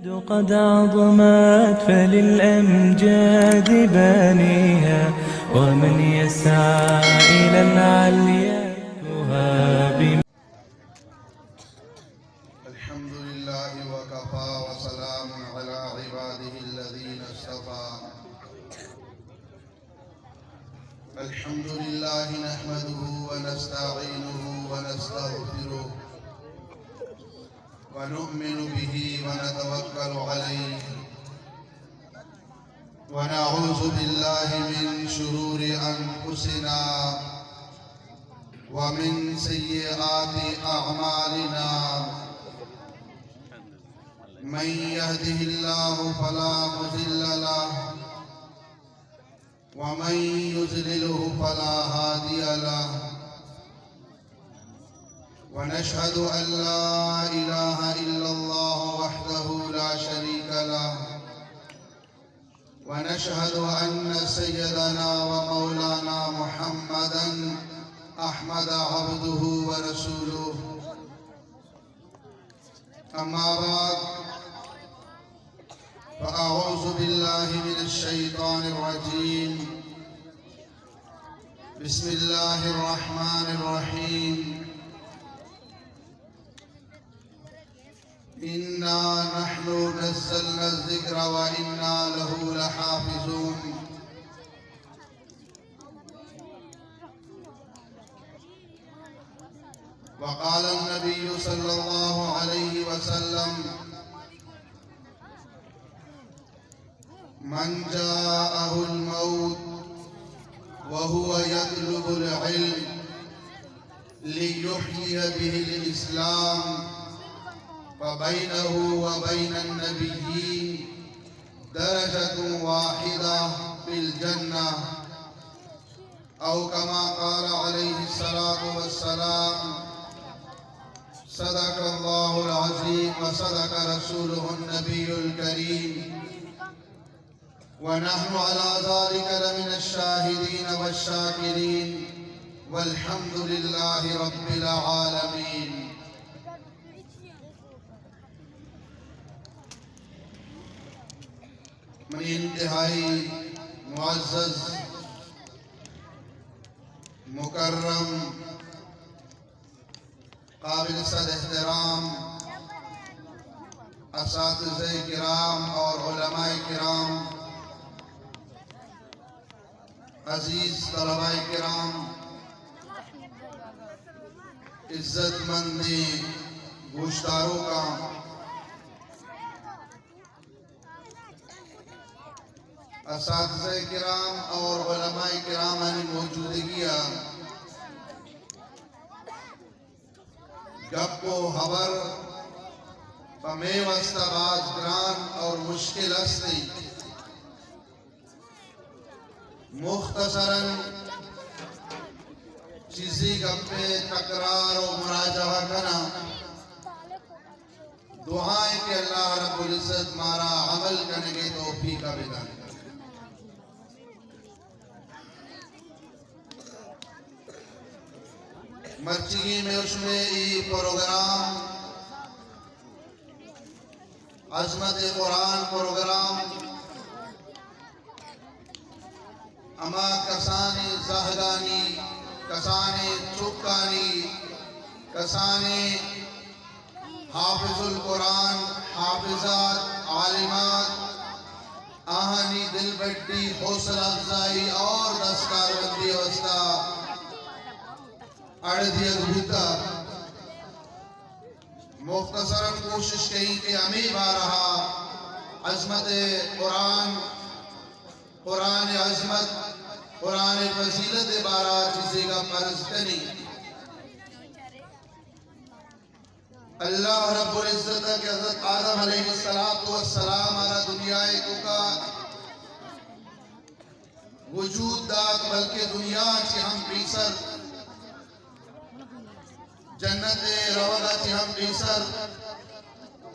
قد عظمت فللأمجاد بانيها، ومن يسعى إلى العليا يهاب. الحمد لله وكفى وسلام على عباده الذين اصطفى. الحمد لله نحمده ونستعينه ونستغفره ونؤمن به ونتوكل عليه ونعوذ بالله من شرور أنفسنا ومن سيئات أعمالنا. من يهده الله فلا مضل له ومن يضلله فلا هادي له. ونشهد أن لا إله إلا الله وحده لا شريك له. ونشهد أن سيدنا ومولانا محمدا أحمد عبده ورسوله. أما بعد، فأعوذ بالله من الشيطان الرجيم. بسم الله الرحمن الرحيم. إنا نحن نزلنا الذكر وإنا له لحافظون. وقال النبي صلى الله عليه وسلم: من جاءه الموت وهو يطلب العلم ليحيي به الإسلام فبينه وبين النبيين درجة واحدة في الجنة. أو كما قال عليه الصلاة والسلام. صدق الله العظيم وصدق رسوله النبي الكريم، ونحن على ذلك لمن الشاهدين والشاكرين، والحمد لله رب العالمين. منی انتہائی معزز، مکرم، قابل صد احترام اساتذہ کرام اور علماء کرام، عزیز طلباء کرام، عزت مندیں گوشداروکاں، اساتذہ کرام اور علماء کرامانی موجودگی ءَ گپ و ہبر پہ مئے واسطہ باز گران اور مشکل است انت۔ مختصراً چیزے گپے تکرار و مراجعہ کناں۔ دعا ایں کہ اللہ رب العزت مارا عمل کنگ ءِ توفیق ءَ بدنت۔ مرچیگیں مئے و شمئے اے پروگرام، عظمت قرآن پروگرام، ہما کسانیں زہگانی، کسانیں چکانی، کسانیں حافظ القرآن، حافظات، عالمات، آہانی دلبڈی، حوصلہ افزائی اور دستکاربندی ءِ واسطہ اڑ دیگ بوتگ۔ مختصراً کوشش کنیں کہ ہمے بارہ ءَ عظمت قرآن، قرآن ءِ عظمت، قرآن ءِ فضیلت ءِ بارہ ءَ چیزے گپ عرض کنیں۔ اللہ رب العزت ءَ کہ حضرت آدم علیہ الصلوۃ والسلام ءَ را دنیا ءِ توکا وجود دات، بلکہ دنیا چہ ہم پیسر، جنت ءَ روگ ءَ چہ ہم پیسر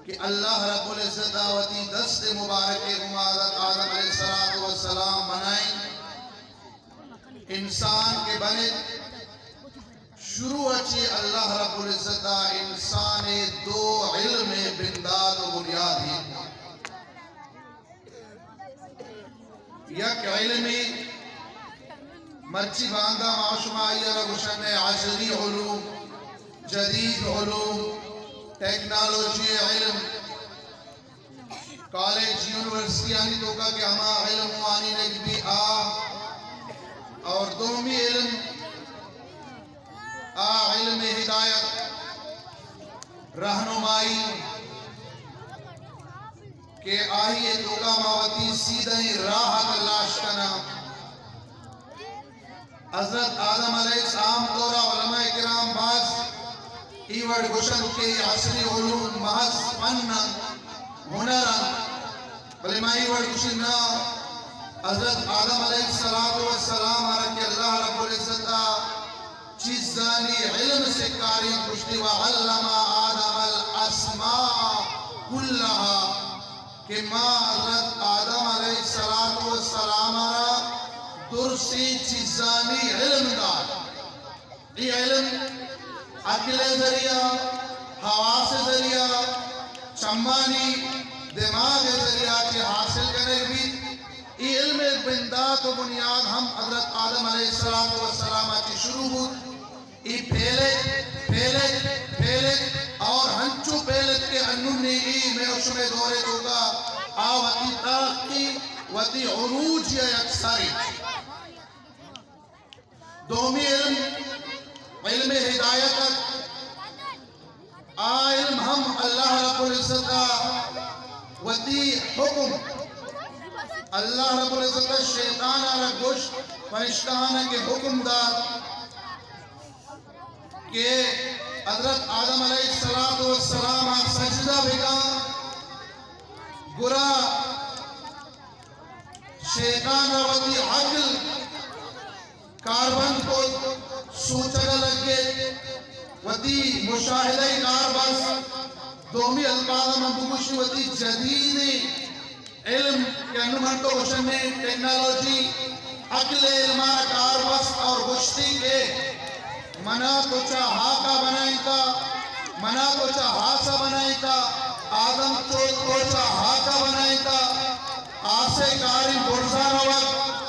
کہ اللہ رب العزت ءَ وتی دست مبارک ءَ گوں حضرت آدم علیہ الصلوۃ والسلام بنائیں، انسان کہ بنت، شروع ءَ چہ اللہ رب العزت ءَ انسان ءِ دو علم ءِ بندات و بنیاد ایں۔ یک علمے، مرچی باندا ما شما آئی ءَ را گوشن ئے عصری علوم، جدید علوم، ٹیکنالوجی علم، کالج یونیورسٹیانی توکا کہ ہما علم وانینگ بی آ، اور دومی علم، آ علم ہدایت، رہنمائی، کہ آئی ءِ توکا ما وتی سیدھیں راہ ءَ تلاش کناں۔ حضرت آدم علیہ السلام دورا علماء کرام باز ای وڑ گوشنت کہ عصری علوم محض فن انت، ہنر انت، بلے ما ای وڑ گوشیں نا، حضرت آدم علیہ الصلوۃ والسلام ءَ را کہ اللہ رب العزت ءَ چیزانی علم سکارینت، گوشتی وعلم آدم الاسماء کلها، کہ ما حضرت آدم علیہ الصلوۃ والسلام ءَ را درسیں چیزانی علم دات۔ ای علم عقل ذریعہ، حواس ذریعہ، چمانی دماغ ذریعہ چہ حاصل کنگ بیت۔ ای علم بندات و بنیاد ہم حضرت آدم علیہ الصلوۃ والسلام ءَ چہ شروع بوت۔ ای پھیلت، پھیلت، پھیلت اور ہنچو پھیلت کہ انوں نی ای مئے و شمئے دور ءِ توکا آ وتی ترقی، وتی عروج ءِ یک سرے۔ دومی علم، علم ہدایت ات۔ آ علم ہم اللہ رب العزت ءَ وتی حکم، اللہ رب العزت ءَ شیطان ءَ را گوشت، فرشتہاں ءَ کہ حکم دات کہ حضرت آدم علیہ الصلوۃ والسلام ءَ سجدہ بکن، گڑا شیطان ءَ وتی عقل کاربند کت، سوچگ ءَ لگت، وتی مشاہدہ ءَ کار بست۔ دومی الفاظ ءَ من بگوشی وتی جدیدیں علم کہ انوں من تو گوشن ئے ٹیکنالوجی، عقل ءِ علم ءَ را کار بست اور گوشتی کہ منا تو چہ ہاک ءَ بنائینتا، منا تو چہ ہاس ءَ بنائینتا، آدم چو تو چہ ہاک ءَ بنائینتا، آس ءِ کاری برزا روگ،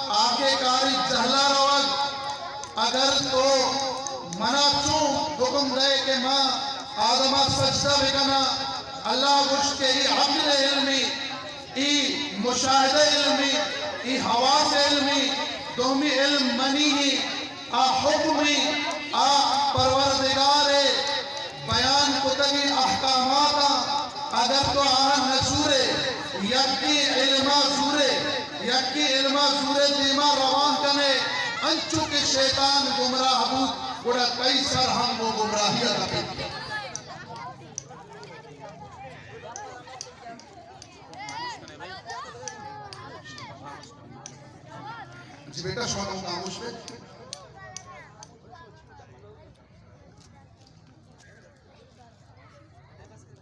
ہاک ءِ کاری جہلا روگ۔ اگر تو منا چوں حکم دئے کہ ما آدم ءَ سجدہ بکناں، اللہ گوشت کہ ای عقل علمی، ای مشاہدہ علمی، ای حواس علمی، دومی علم منی ہی، آ حکمی، آ پروردگار ءِ بیان کتگیں احکاماتاں اگر تو آہاں نہ زورے، یکیں علما زورے، یکیں علما زورے دیما روان کنے، انچو کہ شیطان گمراہ بوت، گڑا تئی سر ہم وہ گمراہی ءَ کپیت۔ جی بیٹا، شما تو خاموش بے۔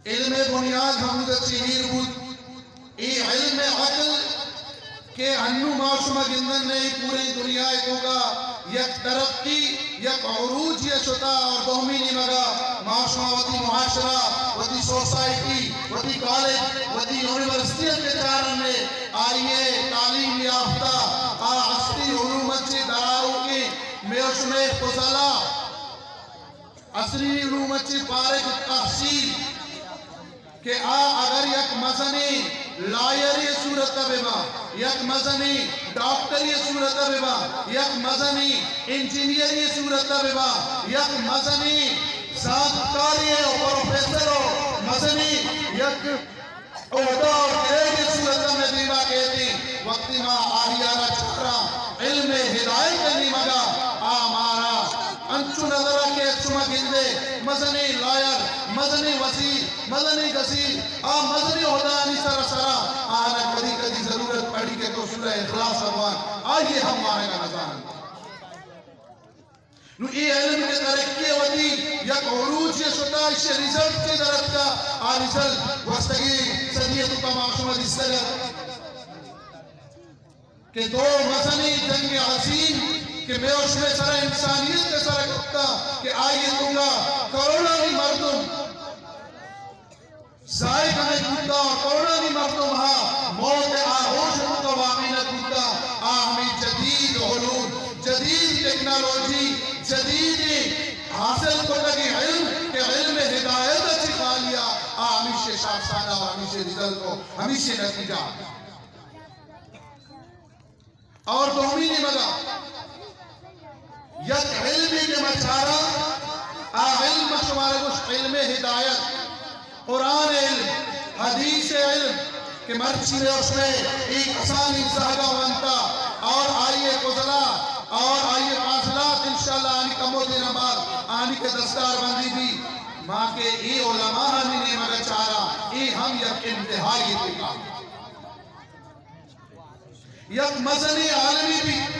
علم بنیاد ہمود چہ ایر بوت۔ اے علم عقل کہ انوں ما شما گندن نے، پوریں دنیا ءِ توکا یک ترقی، یک عروج ءَ شتا، اور دومی نیمگا ما شما وتی معاشرہ، وتی سوسائٹی، وتی کالج، وتی یونیورسٹی ءَ کہ چارن نے، آئی ءِ تعلیم یافتہ، آ عصری علوم ءَ چہ دراروکیں مئے و شمئے فضلاء، عصری علوم ءَ چہ فارغ التحصیل کہ آ اگر یک مزنیں لائرے صورت ءَ ببا، یک مزنیں ڈاکٹرے صورت ءَ ببا، یک مزنیں انجینئرے صورت ءَ ببا، یک مزنیں زانتکارے و پروفیسر و مزنیں یک عہدہ اور گریڈ صورت ءَ مئے دیما کیت، وقتی ما آہی ءَ را چاراں، علم ہدایت ءِ نیمگا آ مارا انچو نظر ءَ کیت، شما گندے مزنیں لائر، مزنیں وزیر، مزنیں گزیر، آ مزنیں عہدہانی سرا سرا آہانا کدی کدی ضرورت پڑی کہ تو سورہ اخلاص ءَ بوان، آئی ءَ ہم وانگا نزاننت۔ نوں اے علم کہ ترقی ءَ وتی یک عروج ءَ شتا، ایشی ءِ رزلٹ کہ در اتکا، آ رزلٹ گوستگیں صدی ءِ توکا ما شما دیستگ ات کہ دو مزنیں جنگ عظیم کہ مئے و شمئے سرا، انسانیت ءِ سرا کپتا کہ آئی ءِ توکا کروڑانی مردم ضائع کنگ بوتا، کروڑانی مردم ہا موت ءِ آغوش ءِ توکا واقع نہ بوتا، حاصل کتگیں علم کہ علم ہدایت ءَ چہ خالی ءَ، آ ہمیشی شاخسانہ و ہمیشی رزلٹ و ہمیشی نتیجہ۔ اور دومی نیمگا یک علمے کہ ما چاراں، آ علم ما شمارا گوشت علم ہدایت، قرآن علم، حدیث علم، کہ مرچی میں اس میں ایک کسانی زہگا وانتا اور آئیے گزرا اور آئیے فاصلات انشاءاللہ آنی کمو دینا بعد آنی کے دستار بندی بھی، ما کہ اے علماء آنی نیمگا چارا، اے ہم یک انتہائی دیگا۔ یک مزنیں عالمے بیت،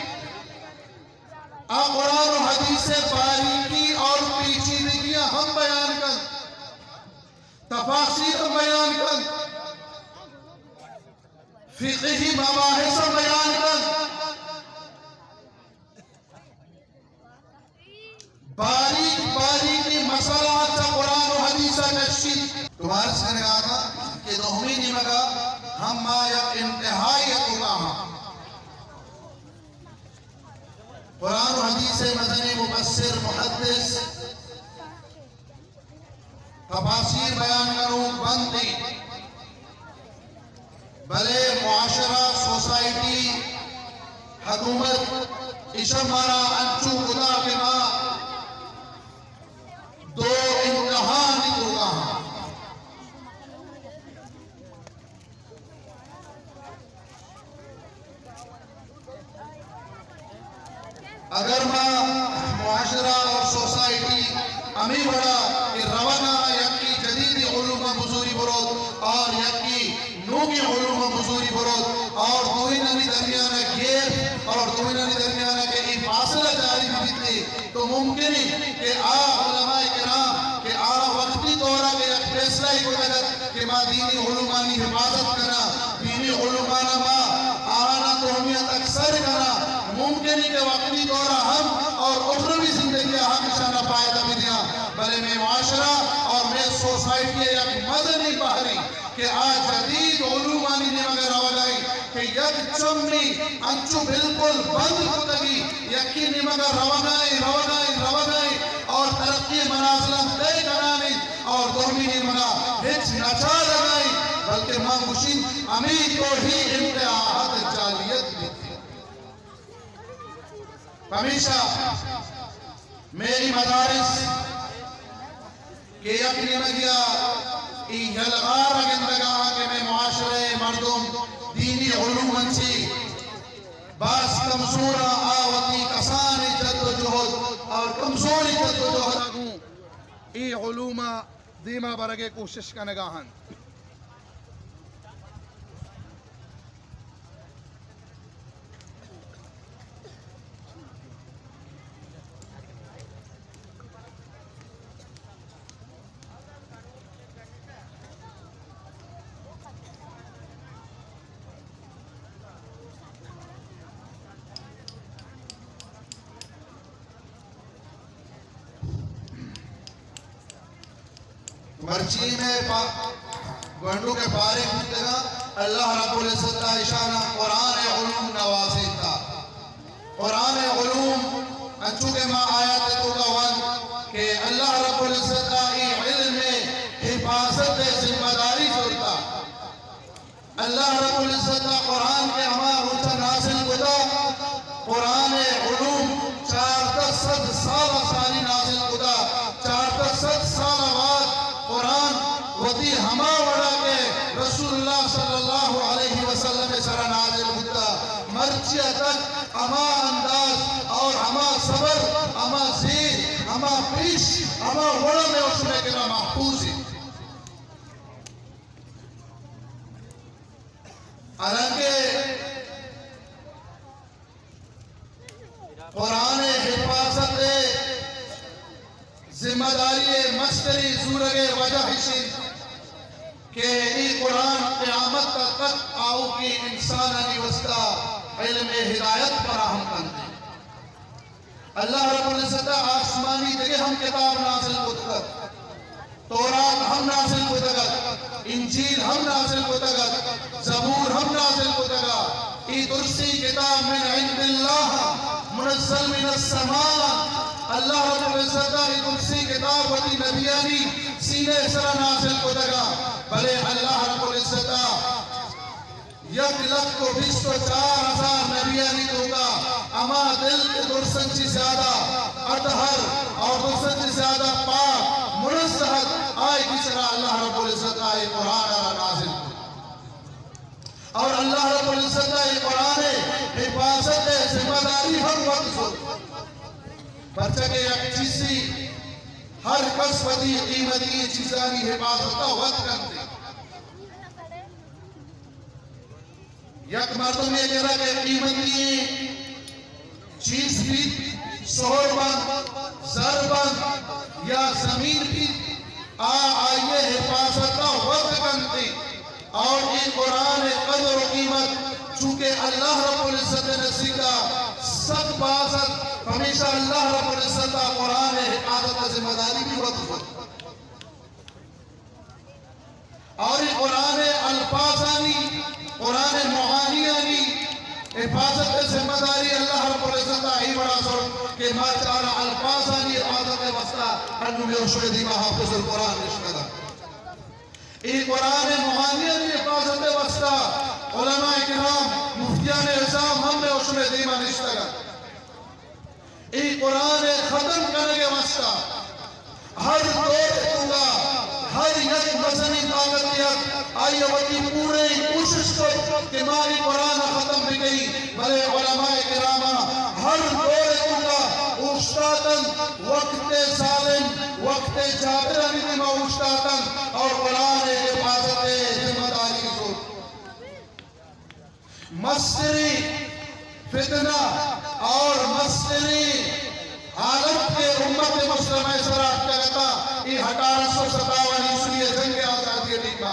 آ قرآن و حدیث ءِ باریکی اور پیچیدگیاں ہم بیان کنت، تفاسیر ہم بیان کنت، فقہی مباحث ہم بیان کنت۔ باریک باریکی مسئلہ چہ قرآن و حدیث ءَ کشیت۔ تو عرض کنگا آں کہ دومی نیمگا ہم ما یک انتہائی ءِ توکا ہاں۔ قرآن و حدیث ءِ مزنیں مفسر، محدث، تفاسیر بیان کنوک بنت انت، بلے معاشرہ، سوسائٹی، حکومت ایشاں مارا انچو کتا کہ ما دو انتہائی توکا ہاں۔ اگر ما معاشرہ اور سوسائٹی ہمے وڑا کہ روگا یکی جدید علوم بزوری بروت اور یکی نوکیں علوم بزوری بروت اور دوئینانی درمیان گیپ اور دوئینانی درمیان کہ اے فاصلہ جاری بیتے، تو ممکن ہے کہ آ علماء کرام کہ آ وقتی طورا کہ یک فیصلہ ہی کتگت کہ ما دینی علومانی حفاظت کنا، دینی علومانا ما آہانا توہمیت اکثر کنا، ممکن ہے کہ وقتی طورا ہم اور اخروی زندگی ہم اشانا فائدہ بھی دیا، بلے میں معاشرہ اور میں سوسائٹی یک مزنی بحری کہ آ جدید علومانی نیمگا روگائیں کہ یک چمی انچو بالکل بند کتگی، یکی نیمگا روگائیں، روگائیں، روگائیں اور ترقی منازلان طے کنانی اور دومی نیمگا ہچ نچارگائیں، بلکہ ما گوشیں ہمیں تو ہی انتہاء جالیت بیتی۔ پمیشا میری مدارس کہ یک نیمگیا ای یلغار گندگا کہ میں معاشرے مردم دینی علوم انچی باز کمزورا آ وتی کسانی جد و جہد اور کمزوری جد و جہد اگوں ای علوم دیما برگے کوشش کنگا ہن۔ مرچی میں پا-، گونڈو کے فارغ بوتگا، اللہ رب العزت ء ایشانا قرآن علوم نوازیتا۔ قرآن علوم انچو کہ ما آیات توکا وان کہ اللہ رب العزت ء ای علم حفاظت ذمہ داری زورتا۔ اللہ رب العزت ء قرآن کہ ہما روچ ء نازل کتا، قرآن علوم چاردہ سد سال ء ساری نازل کتا، چاردہ سد سال ء بعد قرآن وتی ہما وڑا کہ رسول اللہ صلی اللہ علیہ وسلم ء سرا نازل بوتا، مرچی ء تک ہما انداز اور ہما صبر، ہما زیر، ہما پیش، ہما وڑا میں اس میں کہ محفوظ ہے۔ حالانکہ قرآن حفاظت ذمہ داری مستری زورگ وجہ ہشی کہ ای قرآن قیامت تک آؤکی انسانانی واسطہ علم ہدایت فراہم کنتے۔ اللہ رب العزت ء آسمانی دگہ ہم کتاب نازل کتگ ات۔ تورات ہم نازل کتگ ات، انجیل ہم نازل کتگ ات، زبور ہم نازل کتگ ات۔ اے درسیں کتاب من عند اللہ، منزل من السماء، اللہ رب العزت ءَ اے درسیں کتاب وتی نبیانی سینہ ءِ سرا نازل کتگ ءَ، بلے اللہ رب العزت ءَ یک لکھ ءُ بیست ءُ چار ہزار نبیانی توکا ہما دل کہ درساں چہ زیادہ اطہر اور درساں چہ زیادہ پاک، منزہ ات، آئی ءِ سرا اللہ رب العزت ءَ اے قرآن ءَ را نازل کت۔ اور اللہ رب العزت ءَ اے قرآن ءِ حفاظت ءِ ذمہ داری ہم وت زرت۔ پرچا کہ یک چیزے ہر کس وتی قیمتی چیزانی حفاظت ءَ وت کنت۔ یک مردمے ءِ کرا کہ قیمتی چیز بیت، سہر بنت، زر بنت یا زمین بیت، آ آئی ءِ حفاظت ءَ وت کنت۔ اور اے قرآن ءِ قدر ءُ قیمت چونکہ اللہ رب العزت ءِ نزیک ءَ سک باز ات، پمیشا اللہ رب العزت ءَ قرآن ءِ حفاظت ءِ ذمہ داری بھی وت زرت۔ اور اے قرآن ءِ الفاظانی، قرآن ءِ معانیانی حفاظت ءِ ذمہ داری اللہ رب العزت ءَ اے وڑا زرت کہ ما چارا الفاظانی حفاظت ءِ واسطہ انوں مئے ءُ شمئے دیما حافظ القرآن نشتگ ءَ۔ اے قرآن ءِ معانیانی حفاظت ءِ واسطہ علماء کرام، مفتیان عظام ہم مئے ءُ شمئے دیما نشتگ ءَ۔ اے قرآن ءِ ختم کنگ ءِ واسطہ ہر دور ءِ توکا ہر یک مزنیں طاقتے ات، آئی ءَ وتی پوریں کوشش کت کہ ما اے قرآن ءَ ختم بہ کئیں، بلے علماء کرام ہر دور ءِ توکا اوشتاتن، وقت ءِ ظالم، وقت ءِ جابرانی دیما اوشتاتن اور قرآن ءِ حفاظت ءِ ذمہ داری زرت۔ مستریں فتنہ اور مستریں حالت کہ امت مسلمہ ءِ سرا اتکگ ات، اے اٹھارہ سو ستاون عیسوی ءِ جنگ آزادی ءِ ٹیما،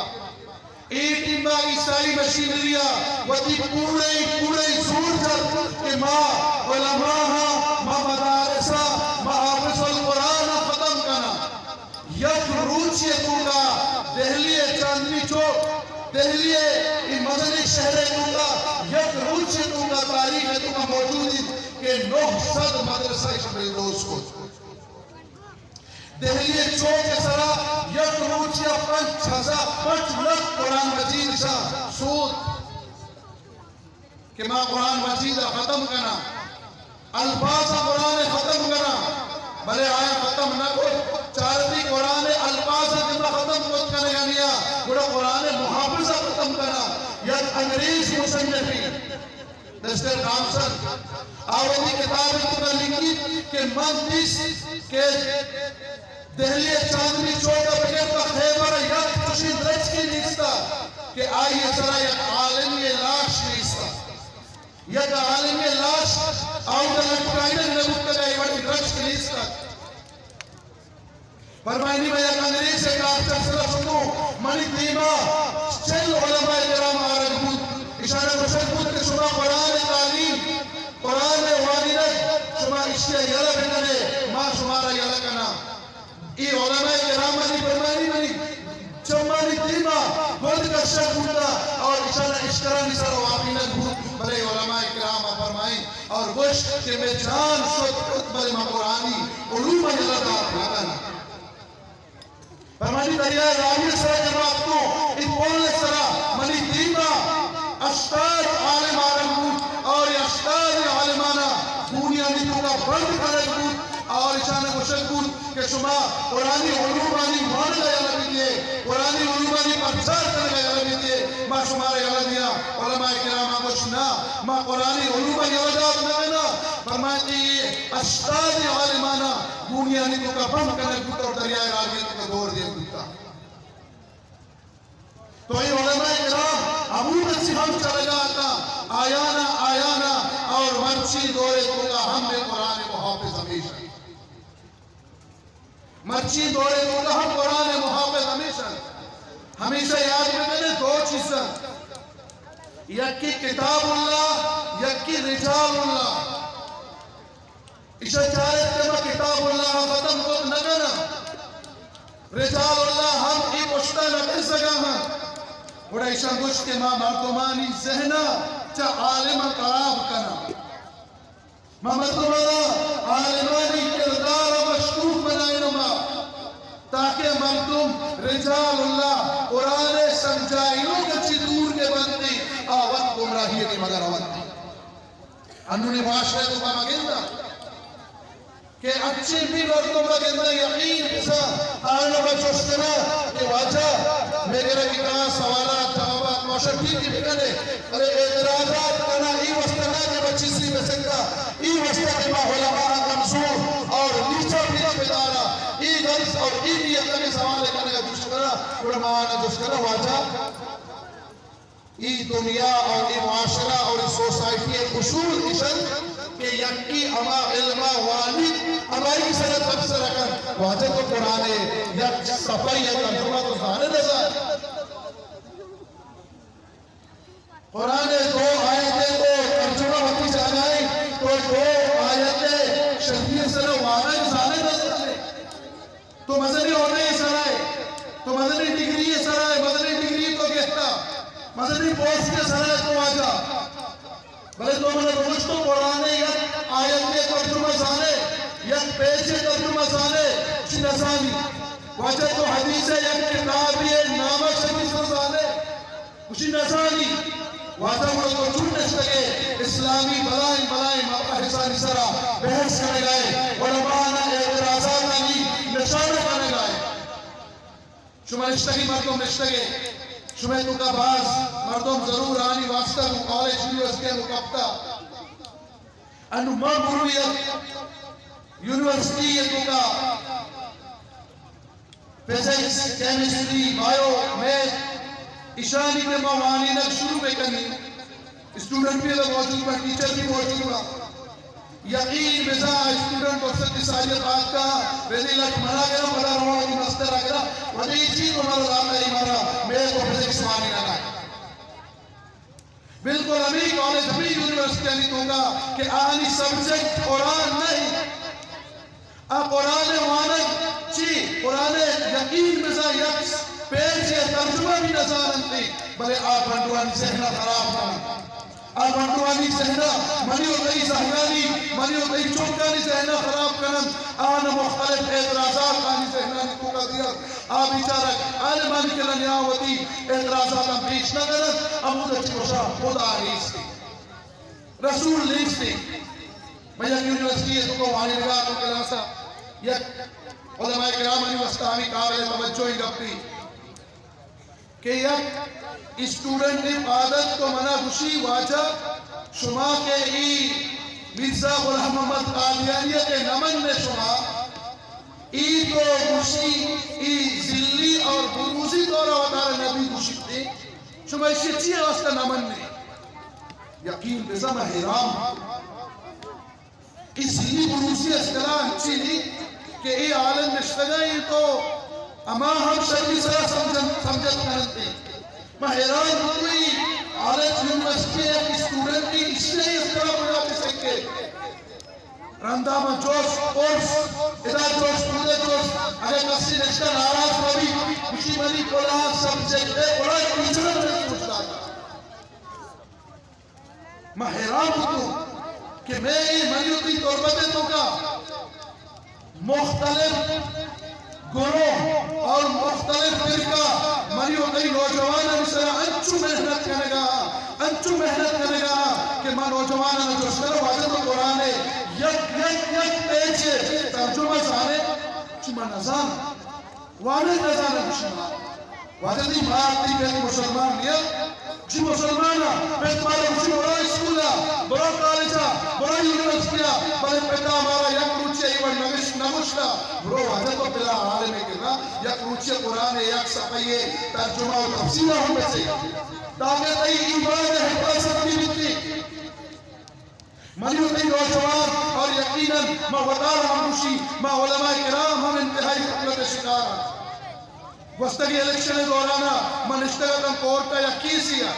اے ٹیما عیسائی مشینری ءَ وتی پورے پورے زور جت کہ ما علماء ہاں، ما مدارس ءَ، ما حافظ القرآن ءَ ختم کناں۔ یک روچے توکا دہلی ءِ چاندنی چوک، دہلی ءِ اے مزنیں شہر ءِ توکا یک روچے توکا تاریخ ءِ توکا موجود انت کہ نو سد مدرسہ اش بلڈوز کت۔ دہلی ءِ چوک ءِ سرا یک روچے ءَ پنچ ہزار، پنچ لکھ قرآن مجید اشاں سوت۔ کہ ما قرآن مجید ءَ ختم کناں، الفاظ ءَ قرآن ءَ ختم کناں، بلے آیاں ختم نہ کت۔ چارتی قرآن ءِ الفاظ ءَ کہ ما ختم کت کنگانی ءَ، گڑا قرآن ءِ محافظ ءَ ختم کناں۔ یک انگریز مصنفے مسٹر ٹامسن آ وتی کتاب ءِ توکا لکھیت کہ من دیست کہ دہلی ءِ چاندنی چوک ءَ بگر پہ خیبر ءَ یک چشیں درچکے نیست ات کہ آئی ءِ سرا یک عالمے ءِ لاش نیست ات۔ یک عالمے ءِ لاش آؤٹ ءَ لٹکائینگ نہ بوتگ ءُ اے وڑیں درچک نیست ات۔ پرمائنی، ما یک انگریزے ءِ کارچ ءِ سرا شتوں، منی دیما چل علماء کرام آرگ بوت۔ اشاں گوشگ بوت کہ شما قرآن ءِ تعلیم، قرآن ءِ وانینگ، شما اشی ءَ یلہ بہ کن ئے، ما شمارا یلہ کناں۔ اے علماء کرامانی، پرمائنی، منی چمانی دیما گرد کشگ بوتا اور اشانا اشکرانی سرا وابینگ بوت، بلے علماء کرام ءَ پرمائیں اور گوشت کہ مئے جان شت کت، بلے ما قرآنی علوم ءَ یلہ دات نہ کناں۔ پرمائنی، دریائے راوی ءِ سرا کہ ما اتکوں، اے پل ءِ سرا منی دیما ہشتاد عالم آرگ بوت اور اے ہشتاد عالمانا گونیانی توکا بند کنگ بوت اور اشانا گوشگ بوت کہ شما قرآنی علومانی وانگ ءَ یلہ بدیے، قرآنی علومانی پرچار کنگ ءَ یلہ بدیے، ما شمارا یلہ دیاں۔ علماء کرام ءَ گوشت، نہ، ما قرآنی علوم ءَ یلہ دات نہ کناں۔ پرمائیت کہ اے ہشتاد عالمانا گونیانی توکا بند کنگ بوتا اور دریائے راوی ءِ توکا دور دیگ بوتا۔ تو اے علماء کرام ہمود ءَ چہ ہم چلگا اتاں، آیانا، آیانا، اور مرچی دور ءِ توکا ہم مئے قرآن ءِ محافظ ہمیش انت۔ مرچی دور ءِ توکا ہم قرآن ءِ محافظ ہمیش انت۔ ہمیشہ یاد بکنے دو چیزاں، یکے کتاب اللہ، یکے رجال اللہ۔ ایشاں چارت کہ ما کتاب اللہ ءَ ختم کت نہ کناں، رجال اللہ ہم اے پشتا نہ بزگا ہاں۔ گڑا ایشاں گوشت کہ ما مردمانی ذہنا چہ عالم ءَ خراب کناں، ما مردمانا عالمانی کردار تاکہ مردم رجال اللہ قرآن سمجھائینوک چی دور کے بنتی، آ وت گمراہی نیمگا رونتی۔ انونی معاشرہ تو ما گندا کہ اچھے بھی مردم ما گندا یقین بزاں، آنا ما جوش کنا کہ واجہ میرے کتنا سوالات جوابات معاشرہ ٹھیک ہی بکنے، بلے اعتراضات کنا ای واسطہ نہ کہ بچی سی بسنگا، ای واسطہ کہ ما علماء کمزور اور نیچا پیچ بدارا، ای غرض اور ای نیت کے سوال کرنے کا جوش کنا، اور ما آنا جوش کنا واجہ۔ ای دنیا اور ای معاشرہ اور ای سوسائٹی اصول ایش انت کہ یکی ہما علم وانی ہمائی سر تبصرہ کن، واجہ تو قرآن یک صفحہ یا ترجمہ تو زانے نہ زانے۔ قرآن دو آیت کو ترجمہ وتی جاگائی تو دو آیت شریعت سر وانا زانے نہ زانے۔ تو مزنی عہدے سرائے، تو مزنی ڈگری سرائے، مزنی ڈگری تو گہتا، مزنی پوسٹ سرائے تو واجہ۔ بلے تو من روچ تو قرآن یک آیت ترجمہ زانے، یک پیج ترجمہ زانے، چی نزانی۔ واجہ تو حدیث یک کتابی نام شریف زانے۔ گوشی نزانی۔ واجہ گڑا تو چون نشتگے اسلامی بلائیں بلائیں مباحثانی سرا بحث کنگائے، علماء نا اعتراضاتانی نشانہ کنگائے۔ شما نشتگی مردم نشتگے، شما توکا باز مردم ضرور آنی واسطہ گوں کالج یونیورسٹی انو کپتا۔ انو ما مروی یونیورسٹی توکا فزکس، کیمسٹری، بائیو، میتھ، اشانی کہ ما وانینگ شروع بکنی، اسٹوڈنٹ بھی ادا موجود با، ٹیچر بھی موجود با۔ یقین بزا اسٹوڈنٹ وقت کی ساجد آتا، ویدی لک منا گرا، پدا روان کی مستر آگرا، ودی چیز ہمارا لاتا ہی مارا، میتھ و فزکس وانینگ آئی۔ بالکل ہمیں کالج، ہمیں یونیورسٹی آنی توکا کہ آنی سبجیکٹ قرآن نہیں۔ آ قرآن وانگ چی؟ قرآن یقین بزاں یک پیج یا ترجمہ بھی نزاننتی، بلے آ بندوانی ذہنہ خراب کنن۔ آ بندوانی ذہنہ، منی و تئی ذہنانی، منی و تئی چوکانی ذہنہ خراب کنن۔ آن مختلف اعتراضات آنی ذہنانی توکا دیا۔ آ بیچارگ عالمانی کرا نیا وتی اعتراضاتاں پیش نہ کنن، ہمودا چہ گوشاں خدا نیست، رسول نیست۔ من یک یونیورسٹی ء توکا وانینگا تو کلاسا یک علماء کرامانی واسطہ ہمیں قابل توجہ گپی کہ یک اسٹوڈنٹ نے پادت تو منا گوشی واجہ شما کہ ای مرزا غلام محمد قادیانی کہ نمن نے شما ای تو گوشی، ای ذلی اور بروزی طور وتارا نبی گوشیتے، شما اشی چی واسطہ نہ مننے؟ یقین بزا من حیران۔ ای ذلی بروزی اصطلاح چی نی کہ ای عالم نشتگا ای تو اما ہم شرمی سرا سمجھن، سمجھت کرنتے۔ من حیران بوتوئی عالم یونیورسٹی ایک اسٹوڈنٹ کی اشی اصطلاح بنا کے سکے۔ رندا من جوست، پرس، ادا جوست، اودے جوست، اگہ کسی نشتہ ناراض مبی، گوشی منی فلاں سبجیکٹ ء فلاں ٹیچر ء منی سوچ داتا۔ من حیران بوتوں کہ میں اے منی وتی تربت ء توکا مختلف گروہ اور مختلف فرقہ منی و تئی نوجوانانی سرا انچو محنت کنگا، انچو محنت کنگا کہ ما نوجوانانا جست کناں، واجہ تو قرآن ء یک، یک، یک پیج ء ترجمہ زانے؟ چی ما نزاناں۔ وانگ نزاناں گوشی ما۔ واجہ تئی مات تئی پت مسلمان نیا؟ جی مسلمان ء، پت مارا گوشی برو اسکول ء، برو کالج ء، برو یونیورسٹی ء، بلے پت ء مارا یک روچے اے وڑ نگش-، نگوشتا، برو واجہ تو بلا عالم ء کرا، یک روچے قرآن ء یک صفحہ ء ترجمہ و تفسیر ء ہم بچے، تاکہ تئی ایمان ء حفاظت بہ بیتی۔ منی و تئی نوجوان اور یقیناً ما وتارا ہم گوشی، ما علماء کرام ہم انتہائی غفلت ء شکار آں۔ گوستگیں الیکشن ء دوران ء من نشتگ اتاں کورٹ ء یک کیسے ء۔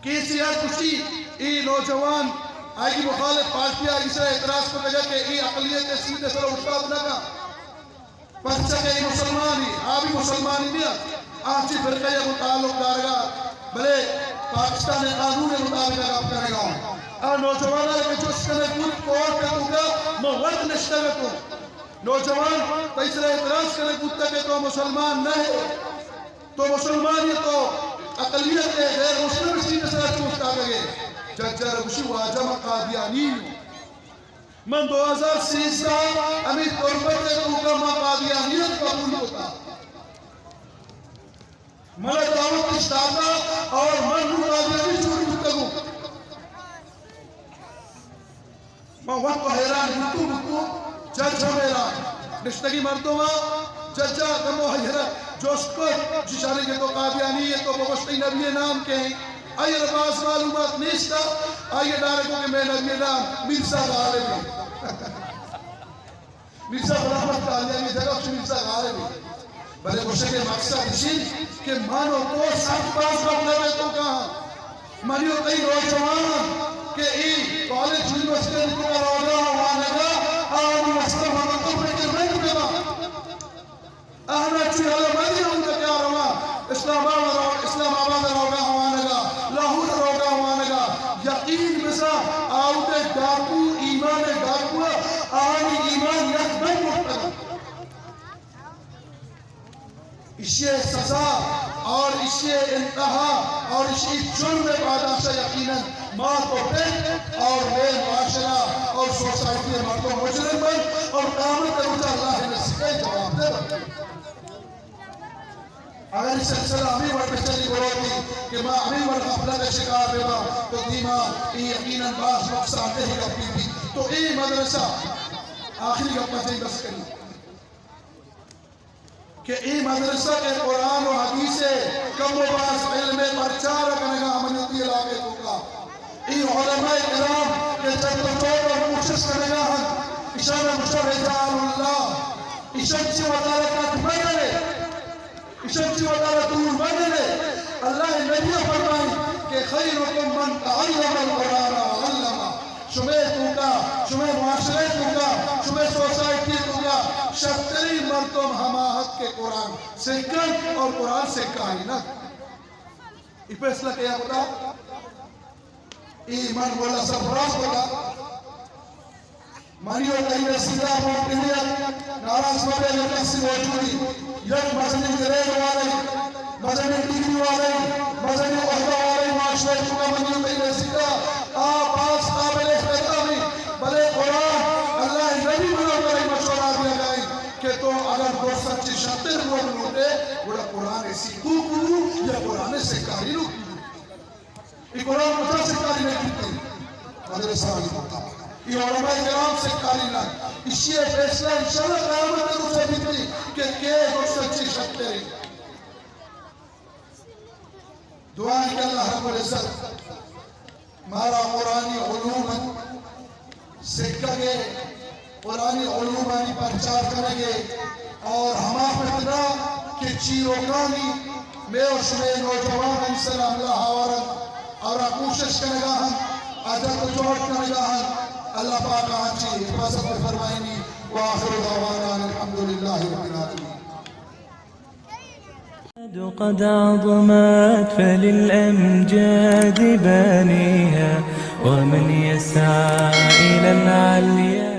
کیسے ء گوشی، اے نوجوان آئی مخالف پارٹی ء ایشی ء اعتراض کتگ کہ اے اقلیت ء سیٹ ء سر ء اوشتات نہ کن، پرچا کہ اے مسلمانی، آ بھی مسلمانی نہ انت، آ چی فرقہ ء گوں تعلق دارگ ء، بلے پاکستان ء قانون ء مطابق ء گپ کنگ ء انت۔ آ نوجوان ء کہ جست کنگ بوت کورٹ ء توکا من وت نشتگ اتوں۔ نوجوان، تئی سرا اعتراض کنگ بوتگ کہ تو مسلمان نہ ئے، تو مسلمان ئے، تو اقلیت ئے، غیر مسلم اسٹیٹس ءَ چہ اوشتاتگ ئے۔ جج ءَ را گوشی، واجہ من قادیانی آں۔ من دو ہزار سیزدہ ہمے تربت ءِ توکا من قادیانیت قبول کتا۔ منا دعوت اش داتا اور من نوں قادیانی جوڑ بوتگوں۔ من وت تو حیران بوتوں، بوتوں، جج ہم حیران۔ نشتگیں مردم ءَ جج ءَ کمو حیران جست کت، جی شانے کہ تو قادیانی ئے، تو بگوش تئی نبی ءِ نام کئے؟ آئی ءَ را باز معلومات نیست۔ آئی ءَ ڈائریکٹ گو کہ مئے نبی ءِ نام مرزا غالب اِنت۔ مرزا غلام احمد قادیانی ءِ جاگہ چہ مرزا غالب اِنت۔ بلے گوشگ ءِ مقصد اش اِنت کہ من ءُ تو سک باز غفلت ءِ توکا آں۔ منی ءُ تئی نوجوان کہ اے کالج یونیورسٹی ءِ توکا روگا وانگا، آہانی واسطہ مردم فکر مند ببا۔ آہانا چو یلہ مدے ہمودا کہ آ رواں اسلام آباد رو-، اسلام آباد ءَ روگا وانگا، لاہور ءَ روگا وانگا، یقین بزاں آ اود ءِ ڈاکو، ایمان ءِ ڈاکو ءَ آہانی ایمان یک دم مرتگ۔ ایشی ءِ سزا اور ایشی ءِ انتہا اور ایشی ءِ جرم ءِ پاداشا یقیناً مات و پت اور مئے معاشرہ اور سوسائٹی ءِ مردم مجرم بنت اور قیامت ءِ روچا اللہ ءِ نزیکا جوابدہ بنت۔ اگر اے سلسلہ ہمے وڑ بچلی بروتی کہ ما ہمے وڑ غفلت ءِ شکار بباں تو دیما اے یقیناً باز نقصان دہ گپے بیت۔ تو اے مدرسہ، آخری گپ ءَ تئی بس کنی کہ اے مدرسہ کہ قرآن و حدیث ءِ کم و باز علم ءِ پرچار ءَ کنگا ہم منی وتی علاقہ ءِ توکا، اے علماء کرام کہ جد و جہد و کوشش کنگا ہنت، ایشانا گوشاں رجال اللہ، ایشان چہ وتارا کٹ مہ کنے، ایشان چہ وتارا دور مہ کنے۔ اللہ ءِ نبی ءَ فرمائیت کہ خیرکم من تعلم القرآن وعلمه۔ شمئے توکا، شمئے معاشرہ ءِ توکا، شمئے سوسائٹی ءِ توکا شرتریں مردم ہما ات کہ قرآن سکّ انت اور قرآن سکّارینت۔ اے فیصلہ کئیا کتا؟ اے من واللہ سرفراز کتا۔ منی و تئی نصیب ءَ ممکن انت ناراض مہ بئے، اگر کسے موجود انت، یک مزنیں گریڈ والے، مزنیں ڈگری والے، مزنیں عہدہ والے معاشرہ ءِ توکا منی و تئی نصیب ءَ آ باز قابل احترام انت، بلے قرآن، اللہ ءِ نبی منا ترا اے مشورہ دیگا انت کہ تو اگر درست ءَ چہ شرتر بوگ لوٹ ئے، گڑا قرآن ءِ سکّوک بو یا قرآن ءِ سکّارینوک بو۔ اے قرآن کجا سکّارینگ بیت؟ مدرسہ آنی مطابق۔ اے علماء کرام سکّارینگ۔ ایشی ءِ فیصلہ انشاءاللہ قیامت ءِ روچ ءَ بیت کہ کئے درست ءَ چہ شرتر انت۔ دعا انت کہ اللہ رب العزت مارا قرآنی علوم سکّگ ءَ، قرآنی علومانی پرچار کنگ ءَ اور ہما فتنہ کہ چیروکانی مئے و شمئے نوجوانانی سر ءَ حملہ آور انت، آرا کوشش کنگا انت، آ جد و جہد کنگا انت، اللہ پاک آہاں چہ حفاظت بفرمائینی۔ وآخر دعوانا ان الحمد للہ رب العالمین۔ قد عظمت فللأمجاد بانيها، ومن يسعى إلى العليا